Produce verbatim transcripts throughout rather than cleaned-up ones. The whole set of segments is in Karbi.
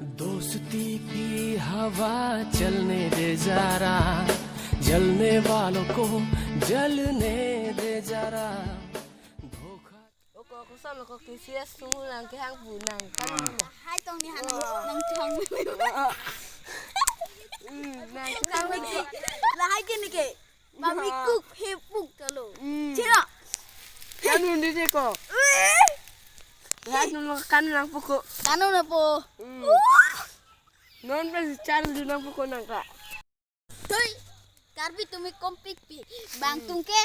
दोस्ती की हवा चलने दे जरा, जलने वालों को जलने दे जरा। धोखा. Oko, oko, sam lo ko K C S tu nang kehang pu nang kan na. Hai tong ni han nang thang. Hmm, nang kehang ni. Lahai ke ni ke. Mami kuk hepuk kalo. Hmm. Chira. Kan undi je ko. Eh. Lahai nu lo kan nangpo ko. Kan nangpo. Hmm. Wah. Non pe char du nangpo ko nang ka. Toi, Karbi tumi kompik pi. Bang tum ke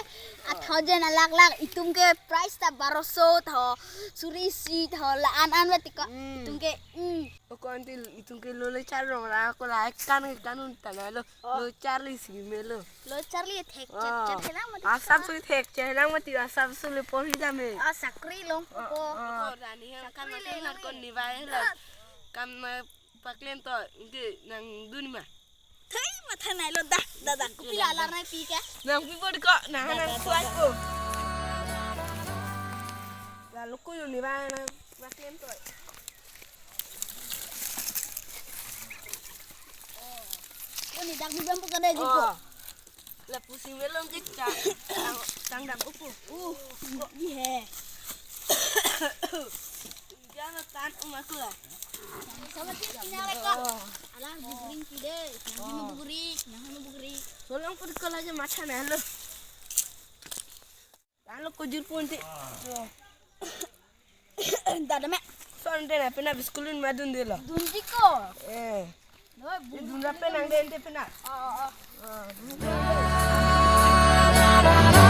a thousand a lakh lakh, itum ke prize ta baroso tho, suri isi tho, la an an mati ko. Hmm. Itum ke, hmm. Oko anti itum ke lo le char rong ra ko la kan kan un ta na lo. Oh. Lo char li si me lo. Lo char li thek chet chet helang mati. Asam suri thek chet helang mati, asam suri porhi dam he. Ah, sakri long ko. Oh. Ko rani hang kan sakri mati le nang kon ni vai lo. Kam na paklen to, inti nang dun ma. Thai matha nai lo dah, dah, dah. Kopi la alar nai pi ke? Nang pi bor ko, nang nang suai ko. Lalu ko yuni ba nang maklem to. Ko ni dak bibam pu kada ji ko. Oh. La pusi melong ke cha, tang, tang dak upu. Uh, ko ye. Jangan tan umakula. Sama ti ina le ko. Alang bugring pide. Nang hanu bugring, nang hanu bugring. Tolong pun kalau aja macha na lo. Lalu kujur pun ti. Dada me. Son de na pena biskulun madun de lo. Dun di ko. Eh. No, dun ra penang de ente pena. Oh, oh, oh.